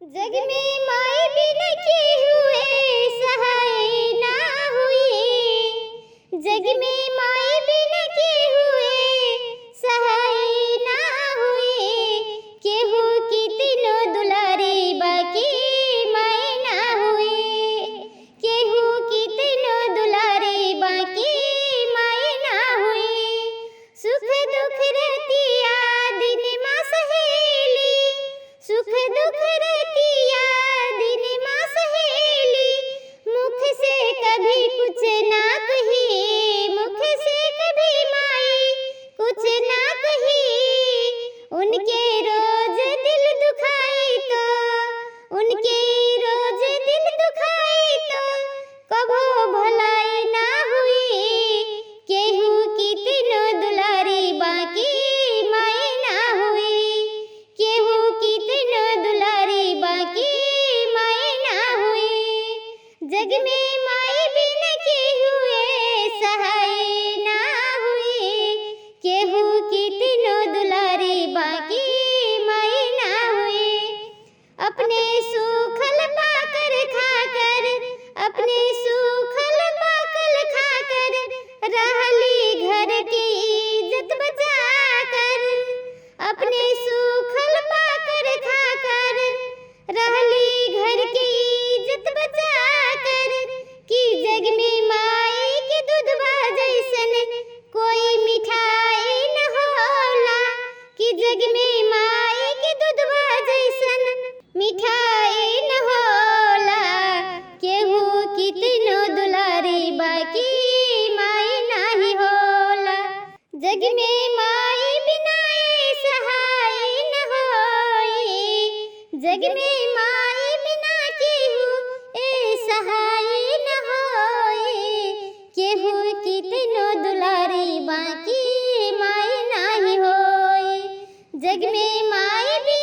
जग में माई बिन के हुए सहाय ना हुई, जग में माई बिन के हुए सहाय ना हुई। केहू कितनो दुलारी बाकी माई ना हुई, केहू कितनो दुलारी बाकी माई ना हुई। सुख दुख रतिया दिन माँ सहेली, सुख दुख रतिया दिन माँ सहेली। मुख से कभी कुछ ना कही, मुख से कभी माई कुछ ना कही। उनके रोज दिल दुखाई तो, उनके रोज दिल दुखाई तो कभो भलाई ना हुई। केहू कितनो दुलारी बाकी माई ना हुई, केहू कितनो दुलारी बाकी माई ना हुई। जग में माई बिन के हुए सहाय ना हुई, केहू कितनो दुलारी बाकी माई ना हुई। अपने सूखल पाकर खाकर, अपने सूखल पाकल खाकर रहली घर की इज्जत बचाकर। अपने सूखल पाकर खाकर रहली घर की इज्जत बचाकर। कि जग में माई के दूधवा जैसन कोई मिठाई न होला, कि जग में माई के दूधवा जैसन मिठाई न होला। केहू कितनो दुलारी बाकी माई नाही होला, जग में माई बिना ए सहाय न होई। जग में माई बिना केहू ए सहाय न होई, केहू कितनो दुलारी बाकी माई नाही होई। जग में माई बिना